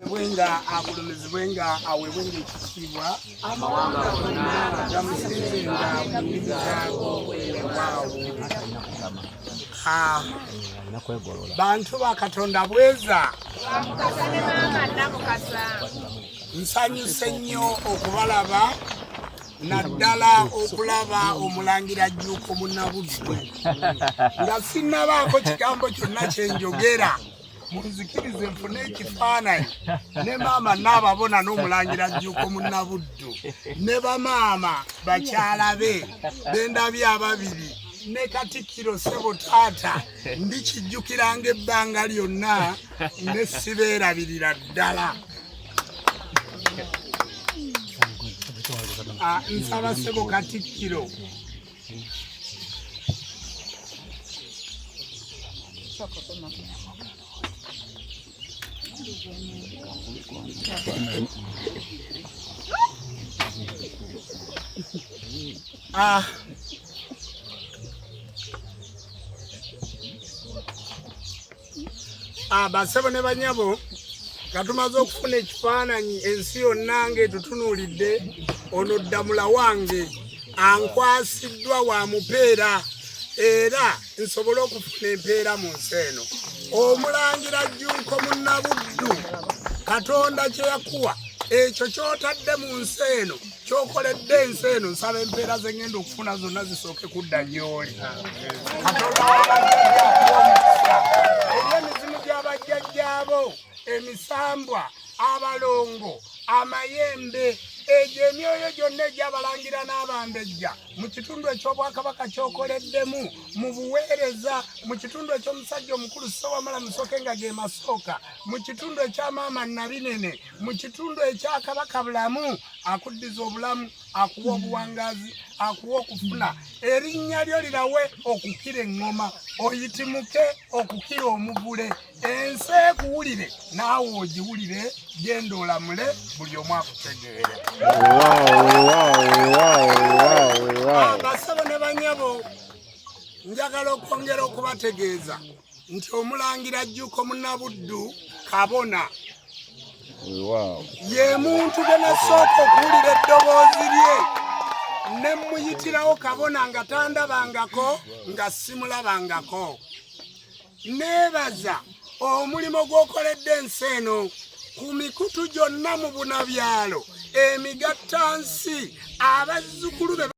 Bwenga agulumizibwe nga aweebwenga ekitiibwa amawanga gonna gamusinzenga mu nnimi zaago. Weewaawo. Bantu ba Katonda bweza. Nsanyuse nnyo okubalaba naddala okulaba omulangira Jjuuko Munnabuddu nga sinnabaako kigambo kyonna kye njogera. Munzikirize nfune ekifaananyi ne maama naababona n'omulangira Jjuuko Munnabuddu ne bamaama bakyala be bendabye ababiri ne Katikkiro ssebo taata, ndikijjukiranga ebbanga lyonna ne sibeerabirira ddala. Nsaba ssebo Katikkiro Basebo ne banyabo, nga tumaze okufuna ekifaananyi ensi yonna ng'etutunuulidde, ono Ddamula wange ankwasiddwa wa mupeera era nsobole okufuna empeera mu nsi eno. Omulangira Jjuuko Munnabuddu, Katonda kye yakuwa ekyo ky'otadde mu nsi eno, ky'okoledde ensi eno, nsaba empeera ze ngenda okufuna zonna zisooke kudda gy'oli. Katonda w'abajjajja akuwa omukisa eri emizimu gy'abajjajjaabo, emisambwa, abalongo, amayembe, egyo emyoyo gyonna egy'abalangira n'abambejja mu kitundu eky'obwakabaka ky'okoleddemu mu buweereza, mu kitundu eky'omusajja omukulu Ssewamala Musoke nga ge masooka, mu kitundu ekya maama Nabinene, mu kitundu ekya Kabaka Bulamu, akuddiza obulamu, akuwa obuwangaazi, akuwa okufuna, erinnya lyo lirawe okukira eŋŋoma, oyitimuke okukira omuvule, ensi ekuwulire naawe ogiwulire, genda olamule buli omu akutegeere. Abasabo ne banyabo, njagala okwongera okubategeeza nti omulangira Jjuuko Munnabuddu kabona ye muntu gwe nasooka okuwulira eddoboozi lye ne mmuyitirawo kabona nga tandabangako, nga simulabangako. Neebaza omulimu gw'okoledde ensi eno ku mikutu gyonna mu bunabyalo emigattansi abazzukulu be.